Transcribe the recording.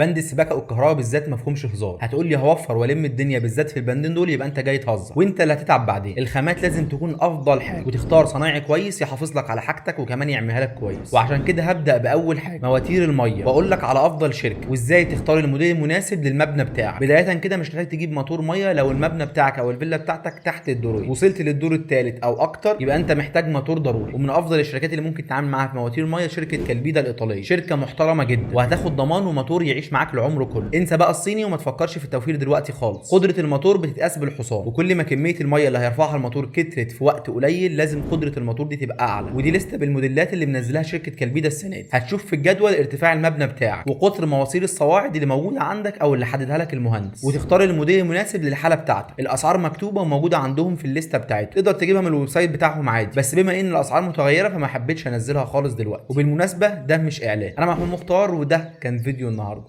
بند السباكه والكهرباء بالذات مفهومش هزار. هتقول لي هوفر والم الدنيا بالذات في البندين دول، يبقى انت جاي تهزر وانت اللي هتتعب بعدين. الخامات لازم تكون افضل حاجة، وتختار صنايعي كويس يحافظ لك على حاجتك وكمان يعملها لك كويس. وعشان كده هبدا باول حاجة، مواتير المية، واقول لك على افضل شركة وازاي تختار الموديل المناسب للمبنى بتاعك. بداية كده مش محتاج تجيب موتور مية لو المبنى بتاعك او الفيلا بتاعتك تحت الدورين. وصلت للدور الثالث او اكتر يبقى انت محتاج موتور ضروري. ومن افضل الشركات اللي ممكن تتعامل معاها في مواتير المية شركة كالبيدا الايطالية، شركة محترمه جدا وهتاخد ضمان وموتور يعيش معاك العمر كله. انسى بقى الصيني وما تفكرش في التوفير دلوقتي خالص. قدره الموتور بتتقاس بالحصان، وكل ما كمية المية اللي هيرفعها الموتور كترت في وقت قليل لازم قدره الموتور دي تبقى اعلى. ودي لستة بالموديلات اللي منزلها شركة كالبيدا السنة دي. هتشوف في الجدول ارتفاع المبنى بتاعك وقطر مواسير الصواعد اللي موجودة عندك او اللي حددها لك المهندس، وتختار الموديل المناسب للحالة بتاعتك. الاسعار مكتوبة وموجودة عندهم في الليستة بتاعتهم، تقدر تجيبها من ال website بتاعهم عادي، بس بما ان الاسعار متغيرة فما حبيتش انزلها خالص دلوقتي. وبالمناسبة ده مش اعلان، انا محمود مختار وده كان فيديو النهارده.